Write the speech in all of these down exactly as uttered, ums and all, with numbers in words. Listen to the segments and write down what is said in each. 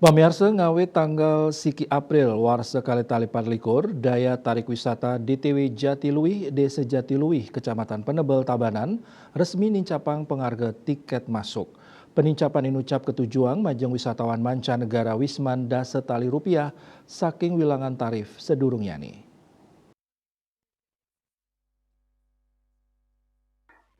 Pamiarsa, ngawit tanggal siki April warsa kalih tali patlikur, daya tarik wisata D T W Jatiluwih, Desa Jatiluwih, Kecamatan Penebel, Tabanan, resmi nincapang pangarga tiket masuk. Panincapan inucap katujuang majeng wisatawan mancanegara wisman dasa tali rupiah saking wilangan tarif sadurungnyane.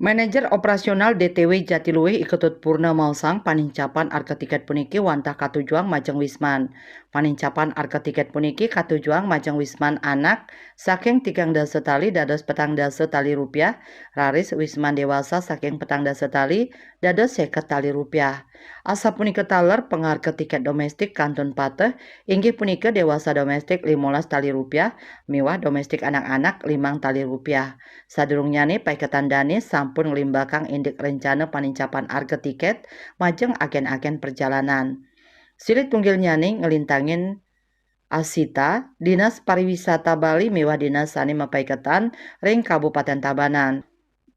Manajer Operasional D T W Jatiluwih, I Ketut Purna, maosang panincapan arga tiket puniki wantah katujuang majeng wisman. Panincapan arga tiket puniki katujuang majeng wisman anak saking tigang dasa tali dados petang dasa tali rupiah, raris wisman dewasa saking petang dasa tali dados seket tali rupiah. Asapunika taler pangarga tiket domestik kantun pateh, inggih punika dewasa domestik limolas tali rupiah miwah domestik anak-anak limang tali rupiah. Sadurungnyane, paiketan dane sampun nglimbakang indik rencana panincapan arga tiket majeng agen-agen perjalanan. Silih tunggilnyane nglintangin Asita, Dinas Pariwisata Bali miwah dinas sane mapaiketan ring Kabupaten Tabanan.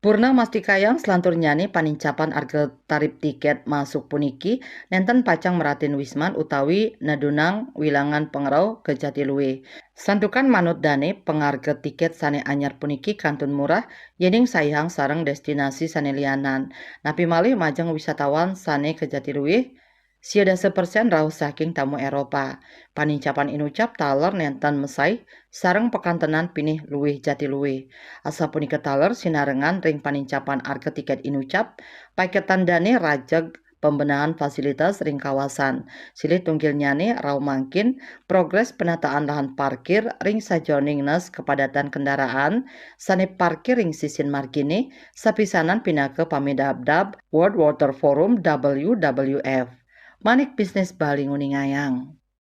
Purna mastikayang selanturnyane panincapan arga tarif tiket masuk puniki nenten pacang meratin wisman utawi nedunang wilangan pangrauh ka Jatiluwih. Santukan manut dane, pangarga tiket sane anyar puniki kantun murah yening saihang sareng destinasi sane lianan. Napi malih majeng wisatawan sane ka Jatiluwih, sia dasa persen rauh saking tamu Eropa. Panincapan inucap taler nenten mesai sareng pakantenan pinih luwih Jatiluwih. Asapunika taler sinarengan ring panincapan arga tiket inucap, paiketan dane rajeg pembenahan fasilitas ring kawasan. Silih tunggilnyane rauh mangkin progres penataan lahan parkir ring sajeroning nes kepadatan kendaraan sane parkir ring sisin margine, sapisanan pinaka pamidabdab World Water Forum, W W F. Manik Bisnis Bali nguningayang.